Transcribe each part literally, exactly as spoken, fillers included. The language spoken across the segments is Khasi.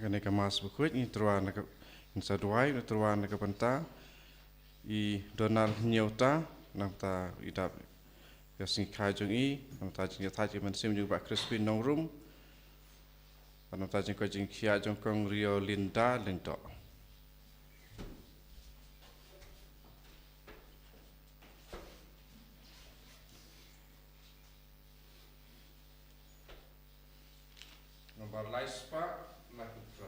Kane ka Mass bakhuid ngi tyrwa na ka, ngi sa duwai, ngi tyrwa na ka bynta i Donald Hynñiewta, na ka bynta i dap ïa ka sngi kha jong i, na ka bynta jingïathait ïa ka mynsiem jong i Bah Crispin Nongrum, na ka bynta jingkoit jingkhiah jong i Kong Riolinda Lyngdoh. Nombar lai spah, lai phew phra.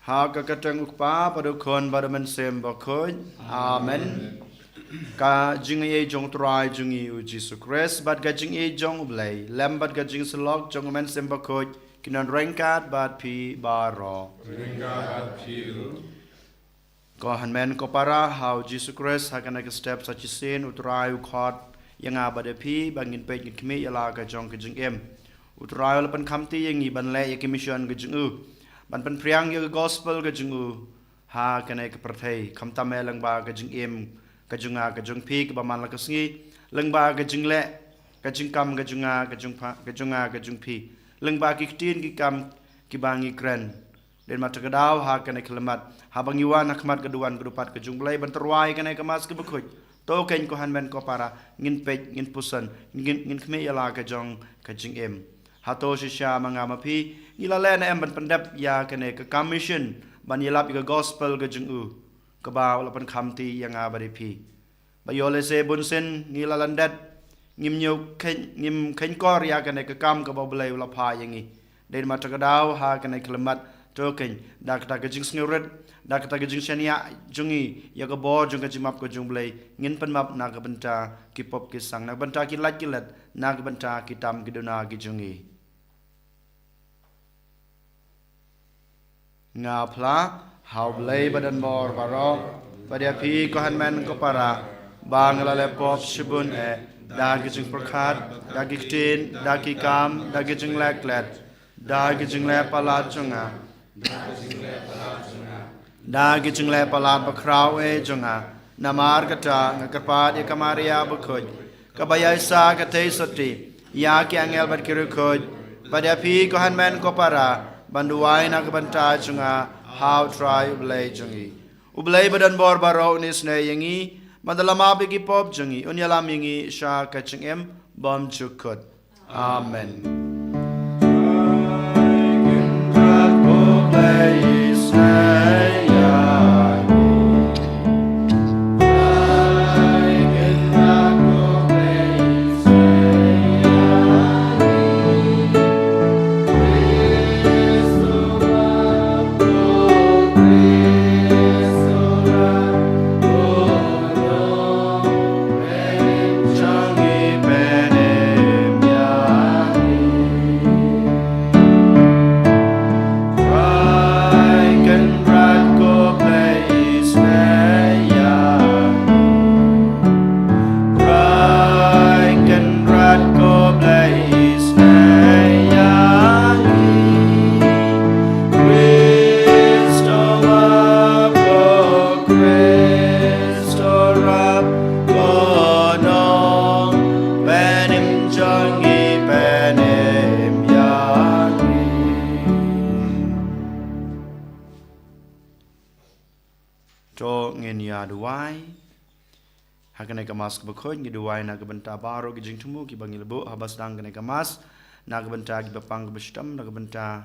Ha ka kyrteng u Kpa bad u Khun bad u Mynsiem Bakhuid. Amen. Ka jingaiei jong u Trai jong ngi u Jisu Khrist bad ka jingaiei jong u Blei lem bad ka jingsyllok jong u Mynsiem Bakhuid kin don ryngkat bad phi baroh. Ryngkat bad phi ruh. Ko hynmen ko para, ha u Jisu Khrist ha kane ka step sa shisien u Trai u khot ïa nga bad ïa phi ba ngin peit ngin khmih ïa la ka jong ka jingim. U Trai u la pynkhamti ïa ngi ban leh ïa ka mission ka jong u, ban pynphriang ïa ka gospel ka jong u ha kane ka pyrthei, khamtam eh lyngba ka jingim ka jong nga ka jong phi kaba man la ka sngi, lyngba ka jingleh ka jingkam ka jong nga, ka jong pha, ka jong nga, ka jong phi. Lyngba ki ktien ki kam kiba ngi kren. Dei ma ta ka daw ha kane ka khyllipmat, haba ngi wan ha khmat ka duwan ka dupat ka jong U Blei ban tyrwa ïa kane ka Mass kaba khuid. To keiñ ko hynmen ko para, ngin peit, ngin puson, ngin, ngin khmih ïa la ka jong ka jingim. Hato shisha ma nga ma phi ngi la leh ne em ban pyndep ïa kane ka kam mission ban ïalap ïa ka gospel ka jong u, kaba u la pynkhamti ïa nga bad ïa phi? Ba ïoh lehse bunsien ngi la lyndet, ngim ñiew kheiñ, ngim kheiñkor ïa kane ka kam kaba U Blei u la phah ïa ngi. Dei ma ta ka daw ha kane ka khyllipmat, to keiñ da kata ka jingsngewrit, da kata ka jingshaniah jong ngi ïa ka bor jong ka jingmap ka jong U Blei, ngin pynmap na ka bynta ki pop ki sang, na ka bynta ki lait ki let, na ka bynta ki tam ki duna ki jong ngi. Nga phla ha U Blei badonbor baroh, bad ïa phi ko hynmen ko para, ba nga la leh pop shibun eh, da ki jingpyrkhat, da ki ktien, da ki kam, da ki jingleh klet, da ki jingleh palat jong nga, da ki jingleh palat bakhraw eh jong nga. Namar kata nga kyrpad ïa ka Maria bakhuid, kaba ïaishah ka theisotti, ïa ki angel bad ki riewkhuid, bad ïa phi ko hynmen ko para, ban duwai na ka bynta jong nga ha U Trai U Blei jong ngi. U Blei badonbor baroh un isynei ïa ngi, bad un ïalam ïa ki pop jong ngi, un ïalam ïa ngi sha ka jingim bymjukut. Amen. Khrist, to rap ko nong, pynim jong ngi, pynim ïa ngi. To ngin ïa duwai. Ha kane ka Mass kaba khuid ngi duwai na ka bynta baroh ki jingthmu kiba ngi la buh haba sdang kane ka Mass, na ka bynta kiba pang kiba shitom, na ka bynta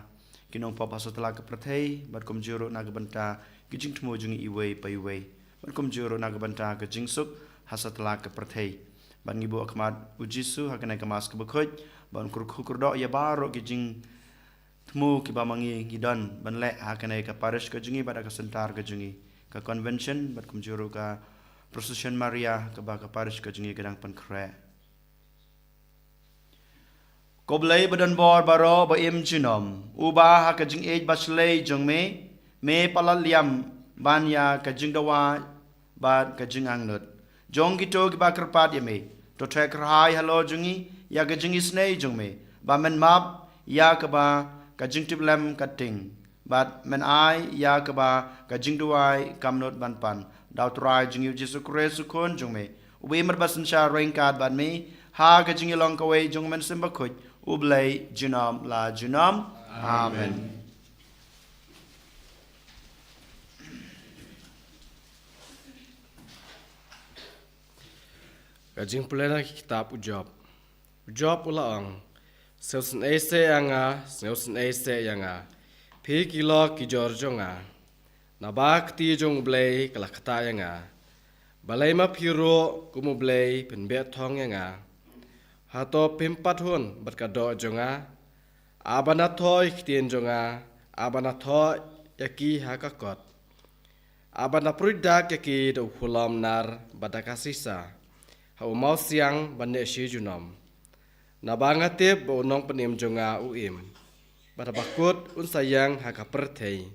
ki nongpop ha satlak ka pyrthei, bad kumjuh ruh na ka bynta ki jingthmu jong ngi iwei pa iwei, bad kumjuh ruh na ka bynta ka jingsuk ha satlak ka pyrthei. Bad ngi buh ha khmat U Jisu ha kane ka Mass kaba khuid, ban kyrkhu kyrdoh ïa baroh ki jingthmu kiba ma ngi ngi don ban leh ha kane ka parish ka jong ngi bad ha ka center ka jong ngi, ka convention, bad kumjuh ruh ka procession Maria kaba ka parish ka jong ngi ka dang pynkhreh. Ko Blei badonbor baroh ba im junom, uba ha ka jingïeit bashlei jong me, me palat liam ban ïa ka jingdawa bad ka jingangnud jong kito kiba kyrpad ïa me. To theh kyrhai halor jong ngi ïa ka jingisynei jong me, ba men map ïa kaba ka jingtiplem ka ting, bad men ai ïa kaba ka jingduwai kam nud ban pan. Da U Trai jong ngi U Jisu Khrist U Khun jong me, uba im bad ba synshar ryngkat bad me ha ka jingïalong kawei jong U Mynsiem Bakhuid, U Blei junom la junom. Amen. Ka jingpule na ki kitab u Job. U Job u la ong, sngewsynei seh ïa nga, sngewsynei seh ïa nga, phi ki lok ki jor jong nga. Naba ka kti jong U Blei ka la ktah ïa nga. Balei ma phi ruh kum U Blei phin beh thong ïa nga? Hato phim pat hun bad ka doh jong nga? A ban da thoh ïa ki ktien jong nga, a ban da thoh ïa ki ha ka kot. A ban da pruid dak ïa ki da u khulom nar bad da ka sisa, ha u mawsiang ban neh shi junom. Naba nga tip ba u nongpynim jong nga u im, bad haba kut un sa ïeng ha ka pyrthei.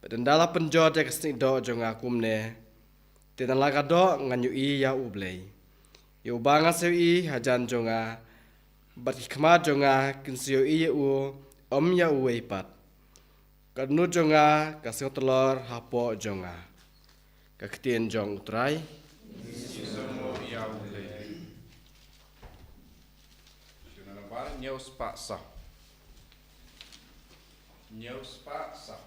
Bad ynda la pynjot ïa ka snieh doh jong nga kumne, te na la ka doh ngan ïohi ïa U Blei, ïa uba ngan sa ïohi hajan jong nga, bad ki khmat jong nga kin sa ïohi ïa u, ym ïa uwei pat. Ka dohnud jong nga ka sngewtlor hapoh jong nga. Ka ktien jong U Trai. Ngin sa ïohi ïa U Blei. Hynñiew spah saw. Hynñiew spah saw.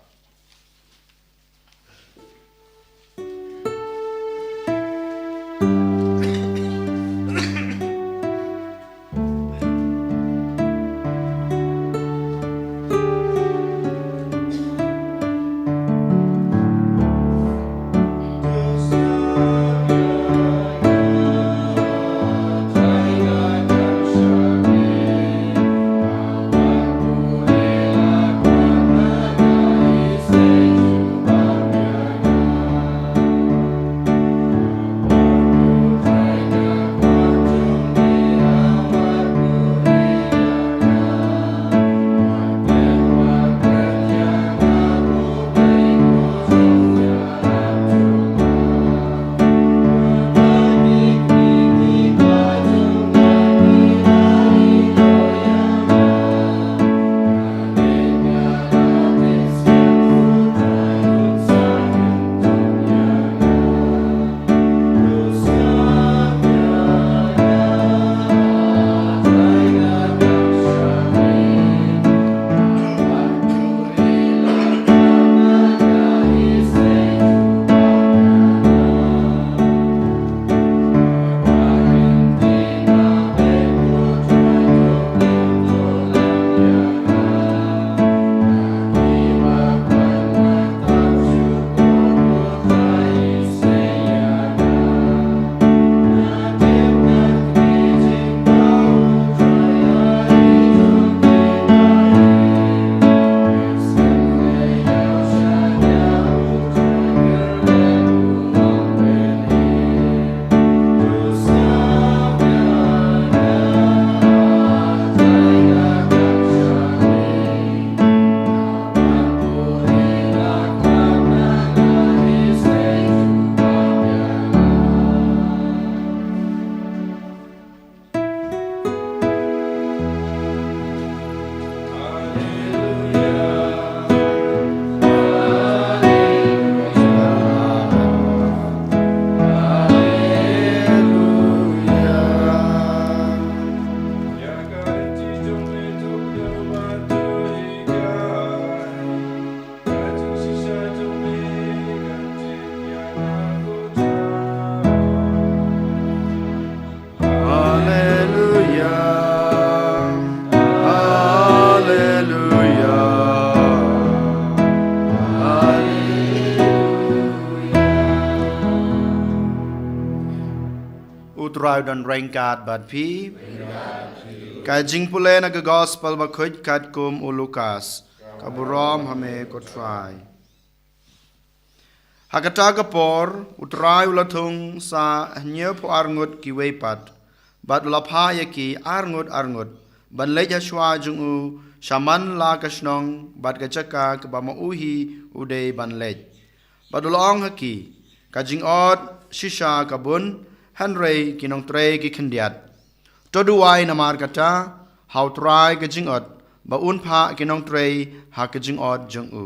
Haleluya. Haleluya. Haleluya. U Trai u don ryngkat bad phi. Ka jingpule na ka Gospel bakhuid katkum u Lukas. Ka burom ha me ko Trai. Ha kata ka por, u Trai u la thung sa hynñiewphew ar ngut kiwei pat, bad u la phah ïa ki ar ngut ar ngut, ban leit ha shuwa jong u, sha man la ka shnong, bad ka jaka kaba ma u hi u dei ban leit. Bad u la ong ha ki, ka jingot shisha ka bun, hynrei ki nongtrei ki khyndiat. To duwai namar kata, ha u Trai ka jingot, ba un phah ki nongtrei ha ka jingot jong u.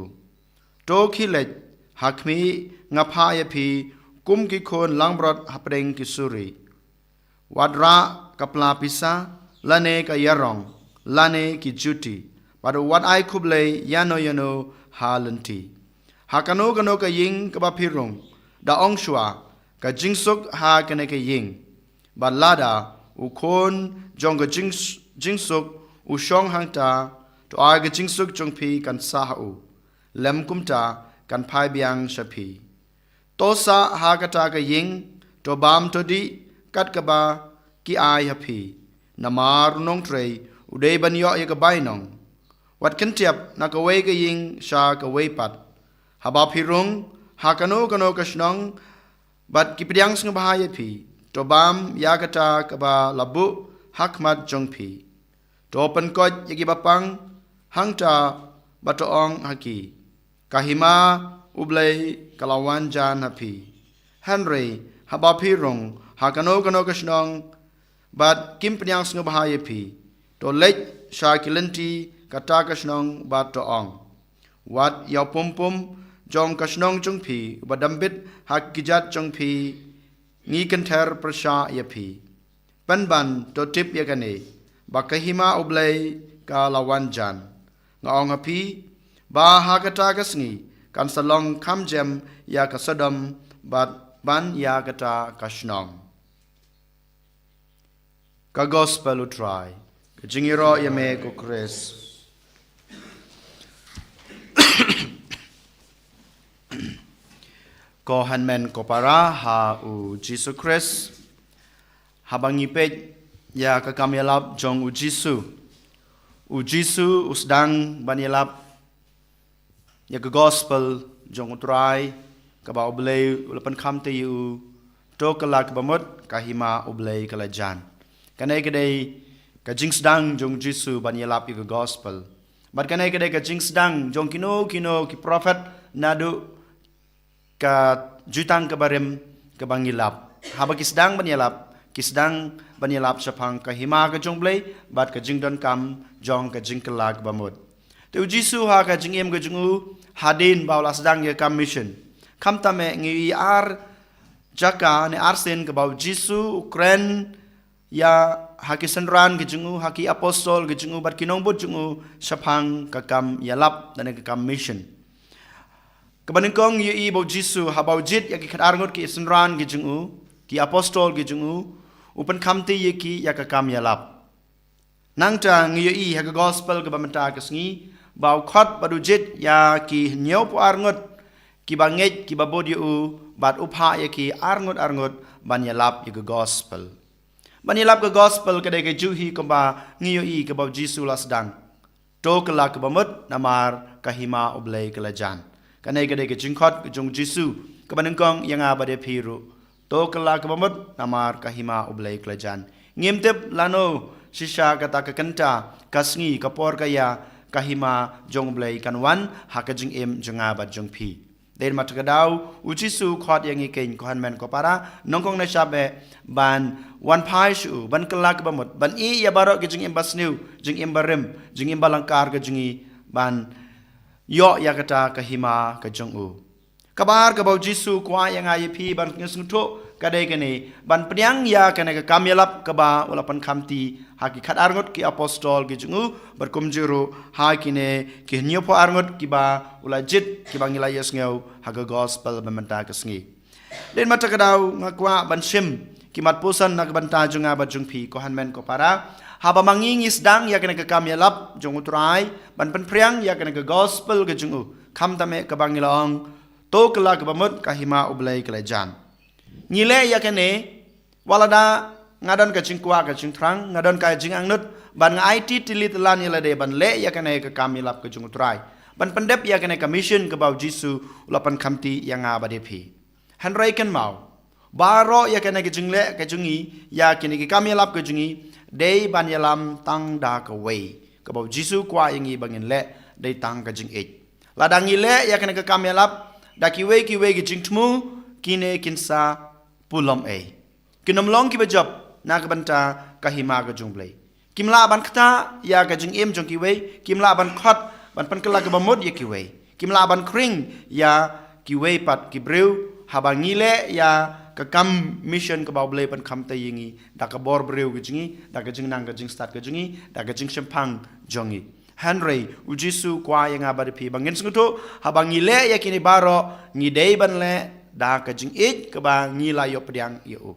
To khie leit, ha khmih, nga phah ïa phi, kum ki khun langbrot hapdeng ki suri. Wat rah ka pla pisa, lane ka ïarong, lane ki juti, bad wat ai khublei ïano ïano ha lynti. Ha kano kano ka ïing kaba phi rung, da ong shuwa, ka jingsuk ha kane ka ïing. Bad lada, u khun jong ka jings-, jingsuk, u shong hangta, to ai ka jingsuk jong phi kan sah ha u. Lym kumta, kan phai biang sha phi. To sah ha kata ka ïing, to bam to dih, kat kaba ki ai ha phi. Namar u nongtrei, u dei ban ïoh ïa ka bainong. Wat kynthiap na kawei ka ïing sha kawei pat. Haba phi rung, ha kano kano ka shnong, bad ki pdiang sngewbha ïa phi. To bam ïa kata kaba la buh ha khmat jong phi. To pynkoit ïa kiba pang, hangta bad to ong ha ki. Ka hima U Blei ka la wan jan ha phi. Hynrei, haba phi rung, ha kano kano ka shnong, bad kim pdiang sngewbha ïa phi. To leit sha ki lynti kata ka shnong bad to ong. Wat ïa u pum pum jong ka shnong jong phi, uba dambit ha ki kjat jong phi, ngi kynther pyrshah ïa phi. Pynban to tip ïa kane. ba ka hima U Blei ka la wan jan. Nga ong ha phi, ba ha kata ka sngi kan sa long kham jem ïa ka Sodom bad ban ïa kata ka shnong. Ka Gospel U Trai. Ka jingïaroh ïa me ko Khrist. Ko hynmen ko para ha U Jisu Khrist. Haba ngi peit ïa ka kam ïalap jong U Jisu, U Jisu u sdang ban ïalap ïa ka Gospel jong U Trai, kaba U Blei u la pynkham te ïa u, to kylla kaba mut ka hima U Blei ka la jan. Kane ka dei ka jingsdang jong U Jisu ban ïalap ïa ka Gospel. Bad kane ka dei ka jingsdang jong kino kino ki prophet naduh ka Jutang kaba Rim kaba ngi lap. Haba ki sdang ban ïalap, ki sdang ban ïalap shaphang ka hima ka jong U Blei bad ka jingdonkam jong ka jingkylla kaba mut. Te U Jisu ha ka jingim ka jong u, hadien ba u la sdang ïa ka mission, khamtam eh ngi ïohi ar jaka ne ar sien kaba U Jisu u kren ïa ha ki synran ki jong u, ha ki apostol ki jong u bad ki nongbud jong u shaphang ka kam ïalap ne ka kam mission. Kaba nyngkong ngi ïohi ba U Jisu haba u jied ïa ki khatar ngut ki synran ki jong u, ki apostol ki jong u, u pynkham te ïa ki ïa ka kam ïalap. Nangta ngi ïohi ha ka Gospel kaba mynta ka sngi ba u khot bad u jied ïa ki hynñiewphew ar ngut kiba ngeit kiba bud ïa u, bad u phah ïa ki ar ngut ar ngut ban ïalap ïa ka Gospel. Ban ïalap ka Gospel ka dei ka juh hi kumba ngi ïohi kaba U Jisu u la sdang. To kylla kaba mut namar ka hima U Blei ka la jan. Kane ka dei ka jingkhot ka jong U Jisu kaba nyngkong ïa nga bad ïa phi ruh. To kylla kaba mut namar ka hima U Blei ka la jan. Ngim tip lano shisha kata ka kynta, ka sngi, ka por, ka ïa, ka hima jong U Blei kan wan ha ka jingim jong nga bad jong phi. Dei namar kata ka daw U Jisu u khot ïa ngi keiñ ko hynmen ko para, nyngkong ne shap eh, ban wan phai sha u, ban kylla kaba mut, ban ïeh ïa baroh ki jingim basniew, jingim barim, jingim balyngkar ka jong ngi, ban ïoh ïa kata ka hima ka jong u. Kaba ar kaba U Jisu u kwah ïa nga ïa phi ban ngin sngewthuh ka dei kane, ban pdiang ïa kane ka kam ïalap kaba u la pynkham te ha ki khatar ngut ki apostol ki jong u, bad kumjuh ruh ha kine ki hynñiewphew ar ngut kiba u la jied kiba ngi la ïohsngew ha ka Gospel ba mynta ka sngi. Dei namar kata ka daw nga kwah ban shim ki mat pyrshang na ka bynta jong nga bad jong phi ko hynmen ko para. Haba ma ngi ngi sdang ïa kane ka kam ïalap jong U Trai, ban pynphriang ïa kane ka Gospel ka jong u, khamtam eh kaba ngi la ong, to kylla kaba mut ka hima U Blei ka la jan. Ngi leh ïa kane, wat lada nga don ka jingkwah ka jingthrang, nga don ka jingangnud, ban nga aiti tylli tyllun ïa lade ban leh ïa kane ka kam ïalap ka jong U Trai, ban pyndep ïa kane ka mission kaba U Jisu u la pynkham te ïa nga bad ïa phi. Hynrei kynmaw, baroh ïa kane ka jingleh ka jong ngi ïa kine ki kam ïalap ka jong ngi, dei ban ïalam tang da kawei kaba U Jisu u kwah ïa ngi ba ngin leh, dei tang ka jingïeit. Lada ngi leh ïa kane ka kam ïalap da kiwei kiwei ki jingthmu, kine kin sa pulom ei. Kin ym long kiba jop na ka bynta ka hima ka jong U Blei. Kim lah ban ktah ïa ka jingim jong kiwei, kim lah ban khot ban pynkylla kaba mut ïa kiwei, kim lah ban khring ïa kiwei pat ki briew. Haba ngi leh ïa ka kam mission kaba U Blei u pynkham te ïa ngi, da ka bor briew ka jong ngi, da ka jingnang ka jingstad ka jong ngi, da ka jingshemphang jong ngi. Hynrei U Jisu u kwah ïa nga bad ïa phi ba ngin sngewthuh, haba ngi leh ïa kine baroh, ngi dei ban leh da ka jingïeit kaba ngi la ïoh pdiang ïa u.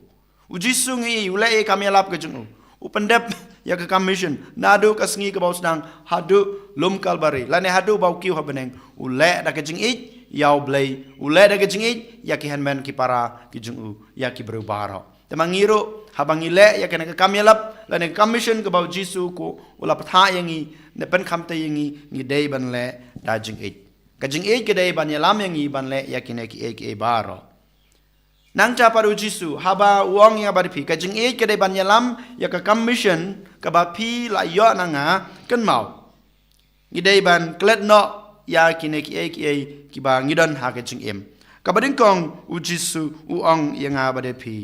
U Jisu ngi ïohi u leh ïa ka kam ïalap ka jong u, u pyndep ïa ka kam mission naduh ka sngi kaba u sdang haduh lum Kalbari, lane haduh ba u kiew ha bneng. U leh da ka jingïeit ïa U Blei, u leh da ka jingïeit ïa ki hynmen ki para ki jong u, ïa ki briew baroh. Te ma ngi ruh, haba ngi leh ïa kane ka kam ïalap lane ka kam mission kaba U Jisu u la pathah ïa ngi ne pynkham te ïa ngi, ngi dei ban leh da jingïeit. Ka jingïeit ka dei ban ïalam ïa ngi ban leh ïa kine kiei kiei baroh. Nangta pat U Jisu haba u ong ïa nga bad ïa phi, ka jingïeit ka dei ban ïalam ïa ka kam mission kaba phi la ïoh na nga, kynmaw, ngi dei ban klet noh ïa kine kiei kiei kiba ngi don ha ka jingim. Kaba nyngkong U Jisu u ong ïa nga bad ïa phi,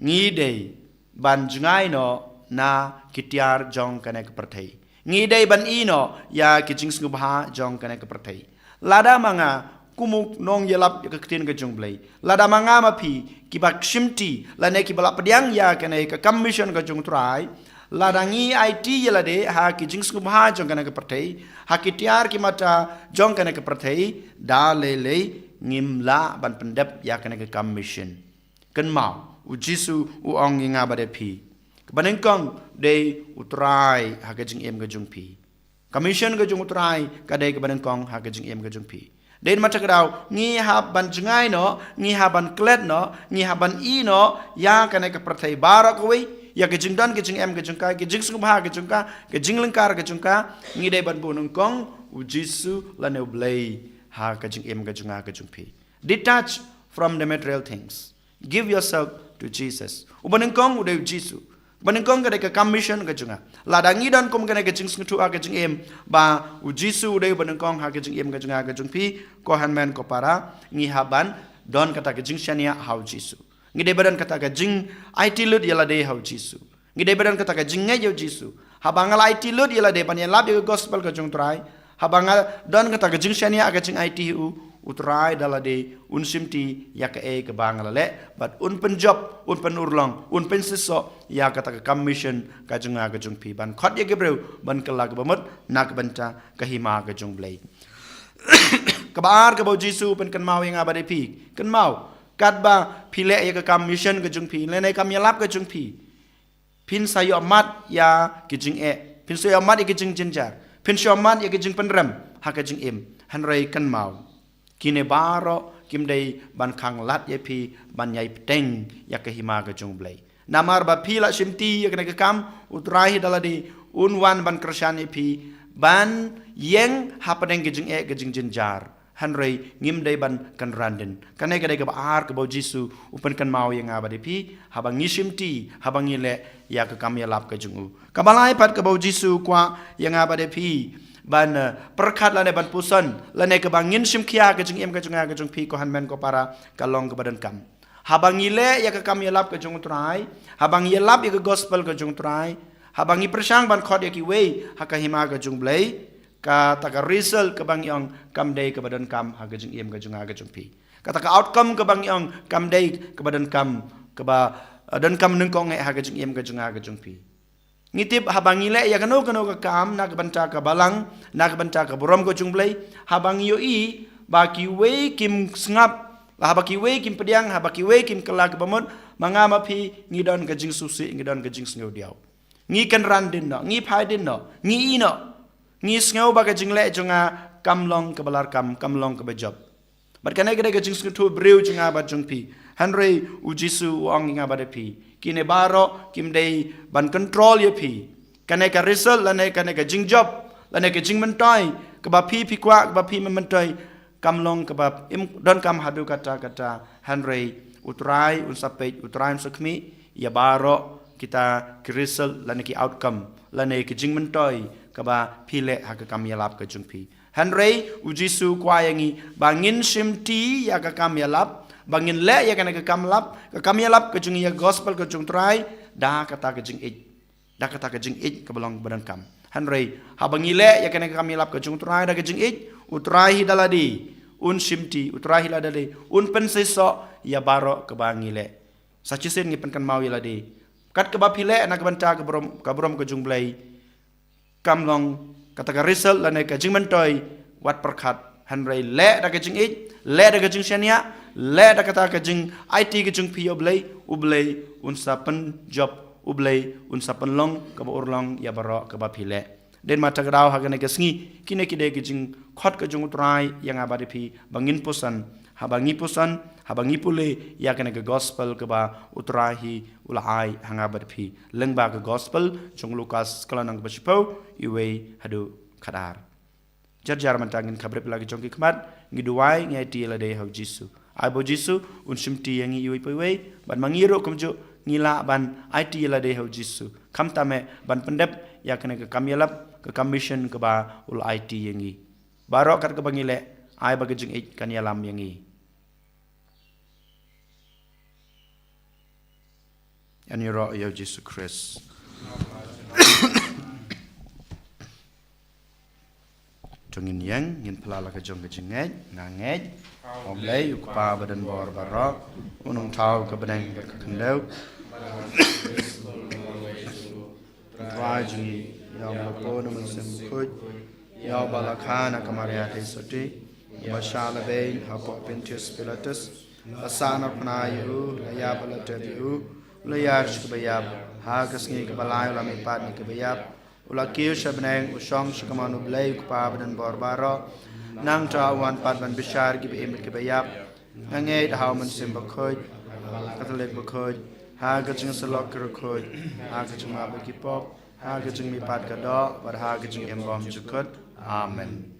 ngi dei ban jngai noh na ki tiar jong kane ka pyrthei. Ngi dei ban ïeh noh ïa ki jingsngewbha jong kane ka pyrthei. Lada ma nga kum u nongïalap ïa ka ktien ka jong U Blei, lada ma nga ma phi kiba kshim ti lane kiba la pdiang ïa kane ka kam mission ka jong U Trai, Lada ngi aiti ïa lade ha ki jingsngewbha jong kane ka pyrthei, ha ki tiar ki mata jong kane ka pyrthei, da lei lei ngim lah ban pyndep ïa kane ka kam mission. Kynmaw, u Jisu u ong ïa nga bad ïa phi, kaba nyngkong dei u Trai ha ka jingim ka jong phi. Ka mission ka jong u Trai ka dei kaba nyngkong ha ka jingim ka jong phi. Dei namar kata ka daw, ngi hap ban jngai noh, ngi hap ban klet noh, ngi hap ban ïeh noh ïa kane ka pyrthei baroh kawei, ïa ka jingdon ka jingem ka jong ka, ka jingsngewbha ka jong ka, ka jinglyngkar ka jong ka. Ngi dei ban buh nyngkong u Jisu lane u Blei ha ka jingim ka jong nga ka jong phi. Detach from the material things. Give yourself to Jesus. Uba nyngkong u dei u Jisu. Uba nyngkong ka dei ka kam mission ka jong nga. Lada ngi don kum kane ka jingsngewthuh ha ka jingim ba u Jisu u dei uba nyngkong ha ka jingim ka jong nga ka jong phi, ko hynmen ko para, ngi hap ban don kata ka jingshaniah ha u Jisu. Ngi dei ba don kata ka jingaiti lut ïa lade ha u Jisu. Ngi dei ba don kata ka jingngeit ïa u Jisu. Haba nga la aiti lut ïa lade ban ïalap ïa ka gospel ka jong u Trai, haba nga don kata ka jingshaniah ka jingaiti ïa u, u Trai da lade un shimti ïa kaei kaba nga la leh, bad un pynjop, un pynurlong, un pynseisoh ïa kata ka kam mission ka jong nga ka jong phi, ban khot ïa ki briew ban kylla ka bamut na ka bynta ka hima ka jong u Blei. Kaba ar, kaba u Jisu u pynkynmaw ïa nga bad ïa phi, kynmaw, katba phi leh ïa ka kam mission ka jong phi lane kam ïalap ka jong phi, phin sa ïohmad ïa ki jingeh, phin sa ïohmad ïa ki jingjynjar, phin sa ïohmad ïa ki jingpynrem ha ka jingim. Hynrei kynmaw, kine baroh kim dei ban khanglad ïa phi ban ïai bteng ïa ka hima ka jong u Blei. Namar ba phi la shimti ïa kane ka kam, u Trai hi da lade un wan ban kyrshan ïa phi ban ïeng hapdeng ki jingeh ki jingjynjar. Hynrei ngim dei ban kynran dien. Kane ka dei kaba ar kaba u Jisu u pynkynmaw ïa nga bad ïa phi, haba ngi shimti, haba ngi leh ïa ka kam ïalap ka jong u. Kaba lai pat kaba u Jisu u kwah ïa nga bad ïa phi ban, eh, pyrkhat lane ban puson, lane kaba ngin shim khia ha ka jingim ka jong nga ka jong phi, ko hynmen ko para, ka long kaba donkam. Haba ngi leh ïa ka kam ïalap ka jong u Trai, haba ngi ïalap ïa ka gospel ka jong u Trai, haba ngi pyrshang ban khot ïa kiwei ha ka hima ka jong u Blei, kata ka result kaba ngi ong kam dei kaba donkam ha ka jingim ka jong nga ka jong phi. Kata ka outcome kaba ngi ong kam dei kaba donkam, kaba, eh, donkam nyngkong eh ha ka jingim ka jong nga ka jong phi. Ngi tip, haba ngi leh ïa kano kano ka kam na ka bynta ka balang, na ka bynta ka burom ka jong u Blei, haba ngi ïohi ba kiwei kim sngap, haba kiwei kim pdiang, haba kiwei kim kylla ka bamut, ma nga ma phi ngi don ka jingsngewsih, ngi don ka jingsngewdiaw. Ngi kynran dien noh, ngi phai dien noh, ngi ïeh noh. Ngi sngew ba ka jingleh jong nga kam long kaba larkam, kam long kaba jop. Bad kane ka dei ka jingsngewthuh briew jong nga bad jong phi. Hynrei u Jisu u ong ïa nga bad ïa phi, kine baroh kim dei ban control ïa phi. Kane ka result lane kane ka jingjop lane ka jingmyntoi kaba phi phi kwah, kaba phi myntoi, kam long kaba im donkam haduh katta katta. Hynrei u Trai un sa peit, u Trai un sa khmih ïa baroh kita ki result lane ki outcome lane ki jingmyntoi kaba phi leh ha ka kam ïalap ka jong phi. Hynrei u Jisu u kwah ïa ngi ba ngin shimti ïa ka kam ïalap, ba ngin leh ïa kane ka kam ïalap, ka kam ïalap ka jong ngi ïa ka gospel ka jong u Trai, da kata ka jingïeit, da kata ka jingïeit kaba long ba donkam. Hynrei haba ngi leh ïa kane ka kam ïalap ka jong u Trai da ka jingïeit, u Trai hi da lade un shimti, u Trai hi da lade un pynseisoh ïa baroh kaba ngi leh. Sa shisien ngi pynkynmaw ïa lade, kat kaba phi leh na ka bynta ka burom, ka burom ka jong u Blei, kam long kata ka result lane ka jingmyntoi wat pyrkhat. Hynrei leh da ka jingïeit, leh da ka jingshaniah, leh da kata ka jingaiti ka jong phi ïa u Blei, u Blei un sa pynjop, u Blei un sa pynlong kaba urlong ïa baroh kaba phi leh. Dei namar kata ka daw ha kane ka sngi, kine ki dei ki jingkhot ka jong u Trai ïa nga bad ïa phi ba ngin puson, haba ngi puson, haba ngi pule ïa kane ka gospel kaba u Trai hi u la ai ha nga bad ïa phi. Lyngba ka gospel jong u Lukas ka lynnong kaba shiphew, wei haduh khatar. Jar jar mynta ngin khapbrip la ki jong ki khmat, ngi duwai, ngi aiti ïa lade ha u Jisu. Ai ba u Jisu un shimti ïa ngi iwei pa iwei, bad ma ngi ruh kumjuh ngi lah ban aiti ïa lade ha u Jisu. Khamtam eh ban pyndep ïa kane ka kam ïalap, ka kam mission kaba u la aiti ïa ngi. Baroh kat kaba ngi leh, ai ba ka jingïeit kan ïalam ïa ngi. Ïaroh ïa u Jisu Khrist. To ngin ïeng, ngin phla la ka jong ka jingngeit, nga ngeit ha u Blei u Kpa ba don bor baroh, u nongthaw ka bneng bad ka khyndew. Jong ngi, ïa u ba la pun na u Mynsiem Bakhuid, ïa u ba la kha na ka Maria Theisotti, ba shah lehbeiñ hapoh Pontius Pilatus, la sahnarphna ïa u, la ïap bad la tep ïa u, u la ïar sha kiba ïap, ha ka sngi kaba lai u la mihpat na kiba ïap, u la kiew sha bneng, u shong sha kamon U Blei U Kpa badonbor baroh. Nangta u wan pat ban bishar ïa kiba im bad kiba ïap. Nga ngeit ha u Mynsiem Bakhuid, Katholik Bakhuid, ha ka jingïasyllok kyrkhuid, ha ka jingmap ïa ki pop, ha ka jingmihpat ka doh, bad ha ka jingim bymjukut. Amen.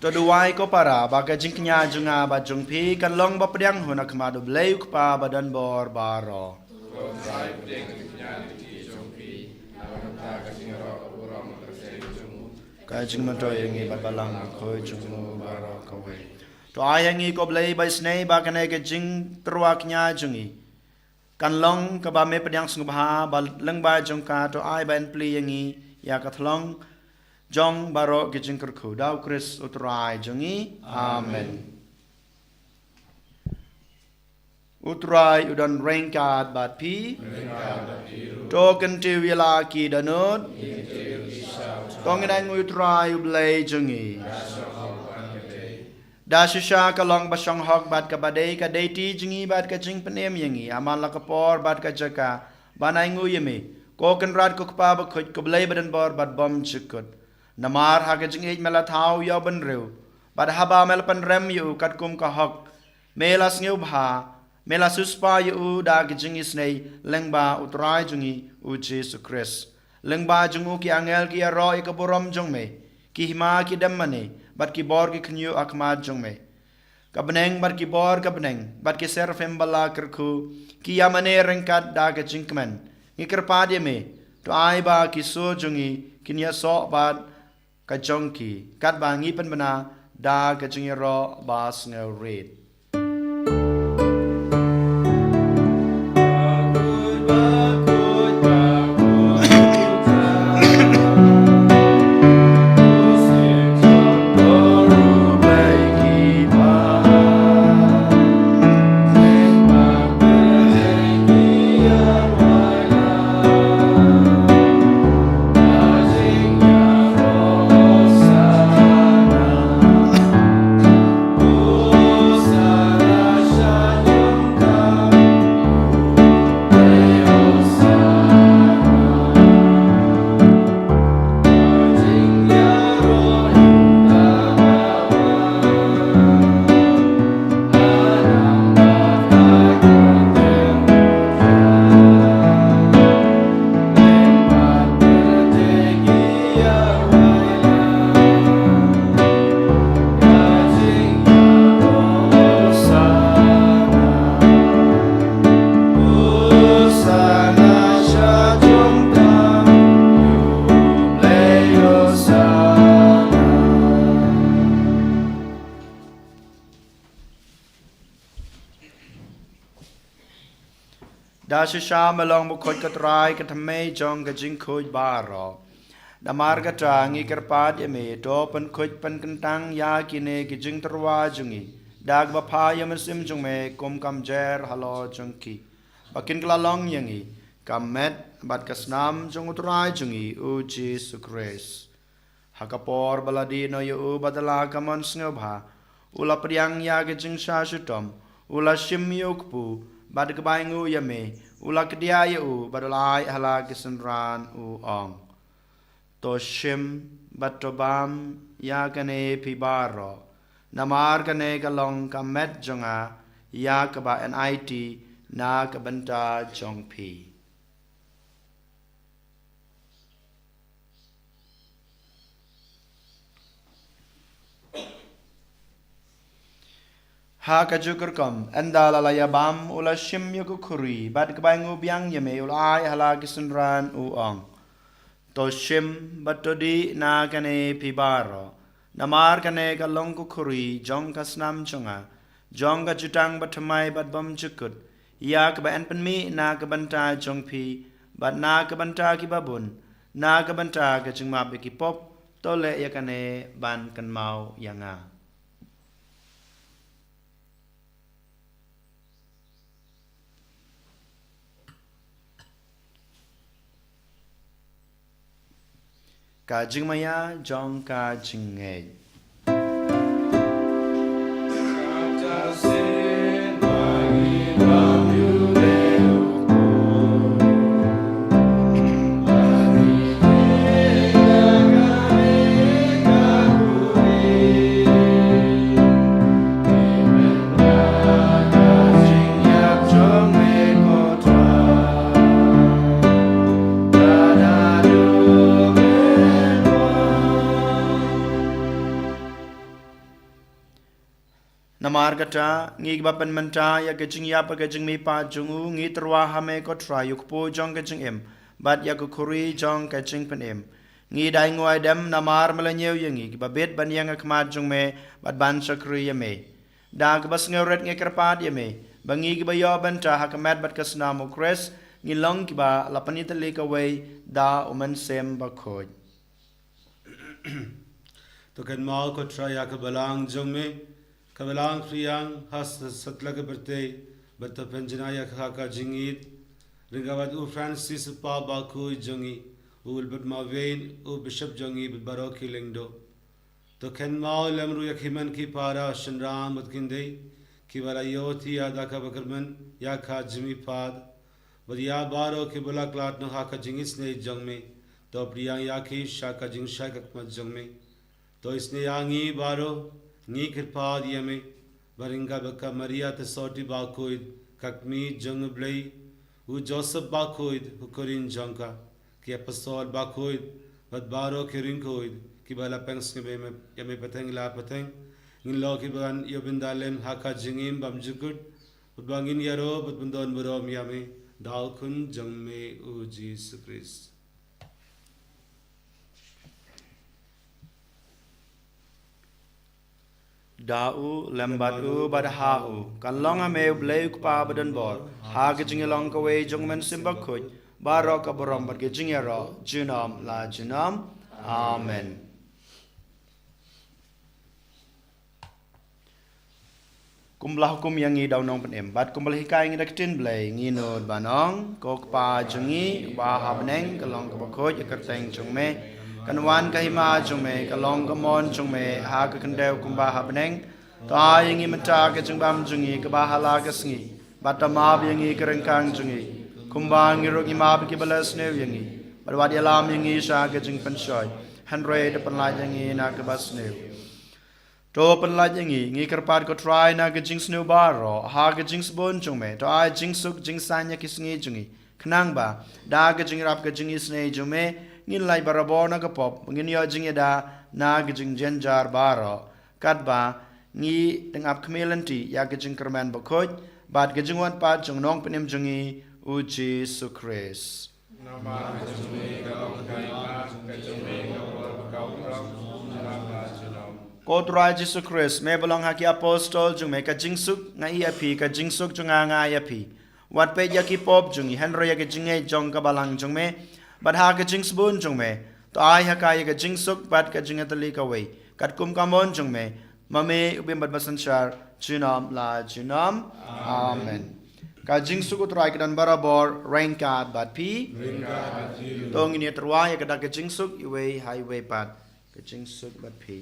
To duwai ko para, ba ka jingkñia jong nga bad jong phi kan long ba pdiang hun ha khmat U Blei U Kpa badonbor baroh. Ka jingmyntoi ïa ngi bad Balang Bakhuid jong u baroh kawei. To ai ïa ngi ko Blei ba isynei ba kane ka jingtyrwa kñia jong ngi kan long kaba me pdiang sngewbha, ba lyngba jong ka to ai ban plie ïa ngi ïa ka thlong jong baroh ki jingkyrkhu. Da U Khrist U Trai jong ngi. Amen. U Trai u don ryngkat bad phi. To kyntiew ïa la ki dohnud. To ngin ainguh ïa U Trai U Blei jong ngi. Da shisha ka long ba shong hok bad kaba dei ka dei ti jong ngi bad ka jingpynim ïa ngi ha man la ka por bad ka jaka ban ainguh ïa me, ko Kynrad ko Kpa Bakhuid, ko Blei badonbor bad bymjukut. Namar ha ka jingïeit me la thaw ïa u bynriew, bad haba me la pynrem ïa u katkum ka hok, me la sngewbha, me la siewspah ïa u da ka jingisynei lyngba U Trai jong ngi U Jisu Khrist. Lyngba jong u ki angel ki ïaroh ïa ka burom jong me, ki hima ki dem mane, bad ki bor ki khynñiuh ha khmat jong me. Ka bneng bad ki bor ka bneng, bad ki seraphim ba la kyrkhu, ki ïa mane ryngkat da ka jingkmen. Ngi kyrpad ïa me, to ai ba ki sur jong ngi kin ïasoh bad ka jong ki, katba ngi pynbna da ka jingïaroh ba sngewrit. Da shisha me long bakhuid, ko Trai, ka thymmei jong ka jingkhuid baroh. Namar kata ngi kyrpad ïa me, to pynkhuid pynkyntang ïa kine ki jingtyrwa jong ngi da kaba phah ïa u Mynsiem jong me kum ka mjer halor jong ki, ba kin kylla long ïa ngi ka met bad ka snam jong U Trai jong ngi U Jisu Khrist. Ha ka por ba la dih noh ïa u bad da la ka mon sngewbha, u la pdiang ïa ka jingshah shitom, u la shim ïa u kpu, bad kaba ainguh ïa me, u la kdiah ïa u bad u la ai ha la ki synran u ong: To shim bad to bam ïa kane phi baroh, namar kane ka long ka met jong nga ïa kaba yn aiti na ka bynta jong phi. Ha kajuh ka rukom, ynda la la ïa bam, u la shim ïa ka khuri, bad kaba ainguh biang ïa me, u la ai ha la ki synran u ong: To shim bad to dih na kane phi baroh, namar kane ka long ka khuri jong ka snam jong nga, jong ka jutang bathymmai bad bymjukut, ïa kaba yn pynmih na ka bynta jong phi bad na ka bynta kiba bun, na ka bynta ka jingmap ïa ki pop. To leh ïa kane ban kynmaw ïa nga. Ka jingmaïa jong ka jingngeit. Namar kata, ngi kiba pynmynta ïa ka jingïap bad ka jingmihpat jong u, ngi tyrwa ha me ko Trai, ïa u kpu jong ka jingim bad ïa ka khuri jong ka jingpynim. Ngi da ainguh aidem namar me la ñiew ïa ngi kiba bit ban ïeng ha khmat jong me bad ban shakri ïa me. Da kaba sngewrit ngi kyrpad ïa me ba ngi kiba ïoh bynta ha ka met bad ka snam u Khrist, ngin long kiba la pynïatylli kawei da u Mynsiem Bakhuid. To kynmaw ko Trai ïa ka balang jong me, ka balang phriang ha sa-, satlak ka pyrthei, bad to pynjanai ïa ka ha ka jingïeit, ryngkat bad u Francis u Pope bakhuid jong ngi, u Wilbert Marwein, u Bishop jong ngi, bad baroh ki lyngdoh. To kynmaw lem ruh ïa ki hynmen ki para, shynrang bad ki khyndai, kiba la ïoh thiah da kaba kyrmen ïa ka jingmihpat, bad ïa baroh kiba la khlad noh ha ka jingisynei jong me, to pdiang ïa ki sha ka jingshai khmat jong me. To isynei ïa ngi baroh, ngi kyrpad ïa me, ba ryngkat bad ka Maria Theisotti bakhuid, ka kmie jong u Blei, u Joseph bakhuid, u kurim jong ka, ki apostol bakhuid, bad baroh ki riewkhuid kiba la pynsngew ïa me, ïa me pateng la pateng, ngin long kiba ïoh bynta lem ha ka jingim bymjukut, bad ba ngin ïaroh bad pyndonburom ïa me da u Khun jong me u Jisu Khrist. Da u, lem bad u, bad ha u, kan long ha me u Blei u Kpa badonbor, ha ka jingïalong kawei jong u Mynsiem Bakhuid, baroh ka burom bad ka jingïaroh, junom la junom. Amen. Kumba la hukum ïa ngi da u Nongpynim, bad kumba la hikai ïa ngi da ka ktien Blei, ngin nud ban ong: Ko Kpa jong ngi, uba ha bneng, ka long kaba khuid ïa ka kyrteng jong me. Kan wan ka hima jong me, ka long ka mon jong me, ha ka khyndew kumba ha bneng. To ai ïa ngi mynta ka jingbam jong ngi kaba ha la ka sngi, bad to map ïa ngi ka ryngkang jong ngi, kumba ngi ruh ngi map ïa kiba la sniew ïa ngi. Bad wat ïalam ïa ngi sha ka jingpynshoi, hynrei to pynlait ïa ngi na kaba sniew. To pynlait ïa ngi, ngi kyrpad ko Trai, na ka jingsniew baroh, ha ka jingsbun jong me, to ai jingsuk jingsaiñ ïa ki sngi jong ngi. Khnang ba da ka jingïarap ka jingisynei jong me, ngin lait barabor na ka pop, ngin ïoh jingïada na ka jingjynjar baroh, katba ngi dang ap khmih lynti ïa ka jingkyrmen bakhuid bad ka jingwan pat jong u Nongpynim jong ngi u Jisu Khrist. Namar ka jong me ka long ka hima, ka jong me ka burom, ka burom, junom la junom. Ko Trai Jisu Khrist, me ba la ong ha ki apostol jong me, ka jingsuk nga ai ïa phi, ka jingsuk jong nga nga ai ïa phi. Wat peit ïa ki pop jong ngi, hynrei ïa ka jingngeit jong ka balang jong me, bad ha ka jingsbun jong me, to ai ha ka ïa ka jingsuk bad ka jingïatylli kawei, katkum ka mon jong me, ma me u bym bad basynshar, junom la junom. Amen. Amen. Ka jingsuk U Trai ka don barabor ryngkat bad phi. Ryngkat bad phi. To ngin ïa tyrwa ïa ka dak ka jingsuk iwei ha iwei pat. Ka jingsuk bad phi.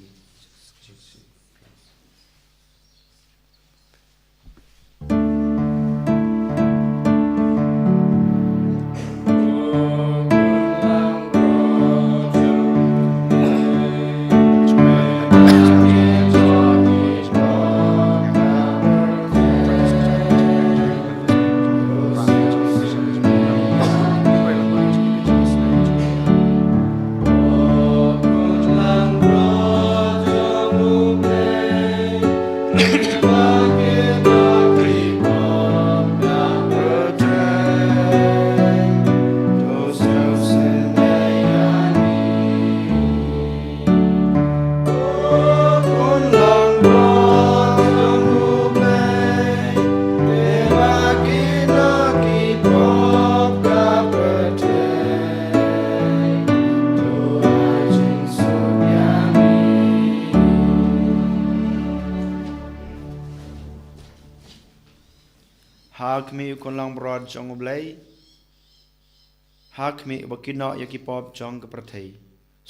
Ha khmih, U Khun langbrot jong U Blei. Ha khmih, uba kynnoh ïa ki pop jong ka pyrthei.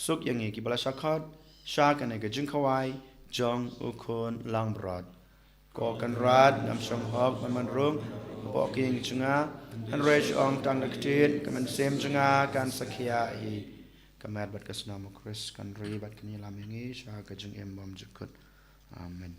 Suk ïa ngi kiba la shah khot sha kane ka jingkhawai jong U Khun langbrot. Ko Kynrad, ngam shong hok ban wan rung hapoh ka ïing jong nga, hynrei shu ong tang da ka ktien, ka mynsiem jong nga kan sa khia hi. Ka met bad ka snam U Khrist kan ri bad kan ïalam ïa ngi sha ka jingim bymjukut. Amen.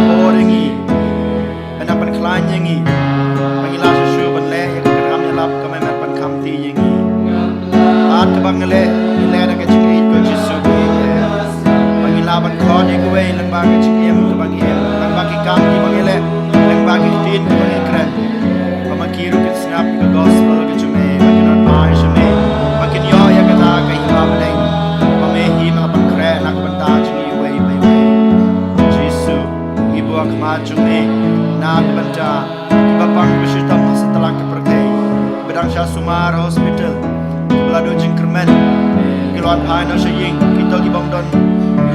bor ïa ngi, ban ïa pynkhlaiñ ïa ngi, ba ngi lah shuh shuh ban leh ïa ka kam ïalap ka met met ban kham ti ïa ngi. Bad kaba ngi leh, ngi leh da ka jingïeit ko Jisu, ba ngi lah ban khot ïa kiwei lyngba ka jingim kaba ngi im, lyngba ki kam kiba ngi leh, lyngba ki ktien kiba ngi kren. Ba ma ki ruh kin sngap ïa ka gospel ka jong me, ba kin ot ai sha me, ba kin ïoh ïa kata ka hima bneng, ba me hi me la pynkhreh na ka bynta jong ngi iwei pa iwei. Jisu, ngi buh ha khmat jong me na ka bynta kiba pang ba shitom ha satlak ka pyrthei, kiba dang sha sumar ha hospital, kiba la duh jingkyrmen, ki la phai noh sha ïing, kito ki bym don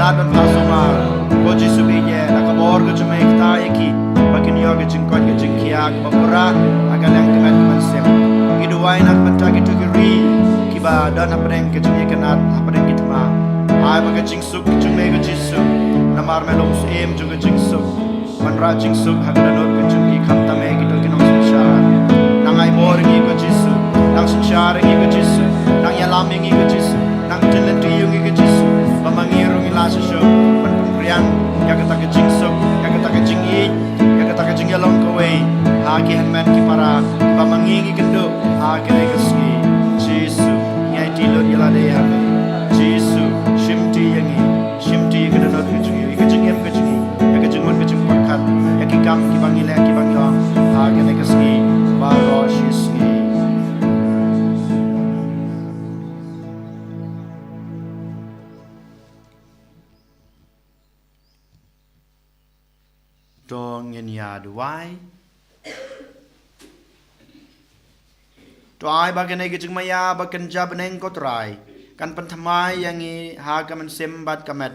lad ban phah sumar. Ko Jisu, ba ïeit, da ka bor ka jong me kata ïa ki, ba kin ïoh ka jingkoit ka jingkhiah kaba pura ha ka liang ka met ka mynsiem. Ngi duwai na ka bynta kito ki ri kiba don hapdeng ka jingïakynad, hapdeng ki thma. Ai ba ka jingsuk ka jong me ko Jisu, namar me long u syiem jong ka jingsuk. Wanrah jingsuk ha ka dohnud ka jong ki, khamtam eh kito ki nongsynshar. Nang ai bor ïa ngi ko Jisu, nang synshar ïa ngi ko Jisu, nang ïalam ïa ngi ko Jisu, nang jin lynti ïa ngi ko Jisu, ba ma ngi ruh ngi lah shuh shuh ban pynpriang ïa kata ka jingsuk, ïa kata ka jingïeit, ïa kata ka jingïalong kawei ha ki hynmen ki para, ba ma ngi ngi kynduh ha kane ka sngi. Jisu, ngi aiti lut ïa lade ha me. Jisu, shimti ïa ngi, shimti ïa ka dohnud ka jong ngi, ïa ka jingim ka jong ngi, ïa ka jingmut ka jingpyrkhat, ïa ki kam kiba ngi leh kiba ngi ong ha kane ka sngi baroh shi sngi. To ngin ïa duwai. To ai ba kane ka jingmaïa ba kynja bneng ko Trai kan pynthymmai ïa ngi ha ka mynsiem bad ka met,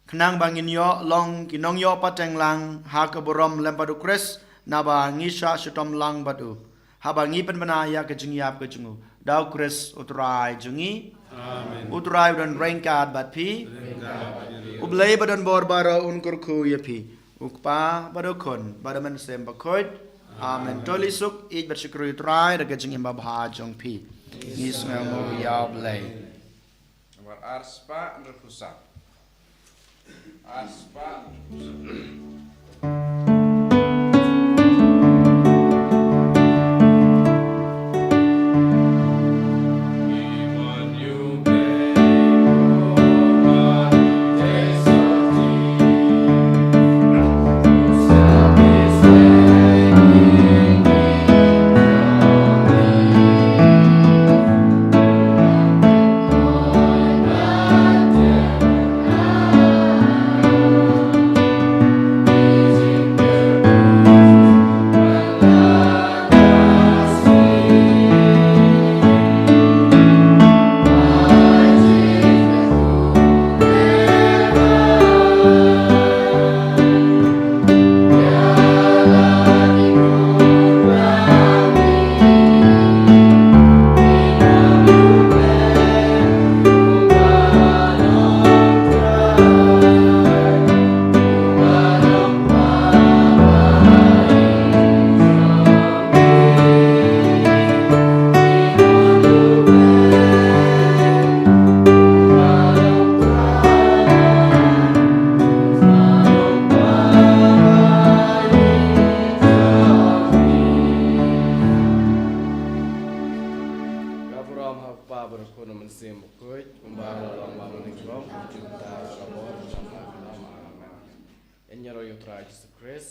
khnang ba ngin ïoh long ki nongïoh pateng lang ha ka burom lem bad u Khrist, naba ngi shah shitom lang bad u, haba ngi pynbna ïa ka jingïap ka jong u da u Khrist u Trai jong ngi. Amen. U Trai u don ryngkat bad phi. Ryngkat bad phi. U Blei ba don bor baroh un kyrkhu ïa phi, u Kpa bad u Khun bad u Mynsiem Bakhuid. Amen. Amen. To leit suk, ïeit bad shukri u Trai da ka jingim babha jong phi. Ngi sngewnguh ïa u Blei. Nambar arspah hynriewphew saw. Arspah hynriewphew saw. Ka burom ha u Kpa bad u Khun bad u Mynsiem Bakhuid, kumba la long, ba mynta, junom, junom. Amen. Ïa ngi ruh ïa u Trai Jisu Khrist.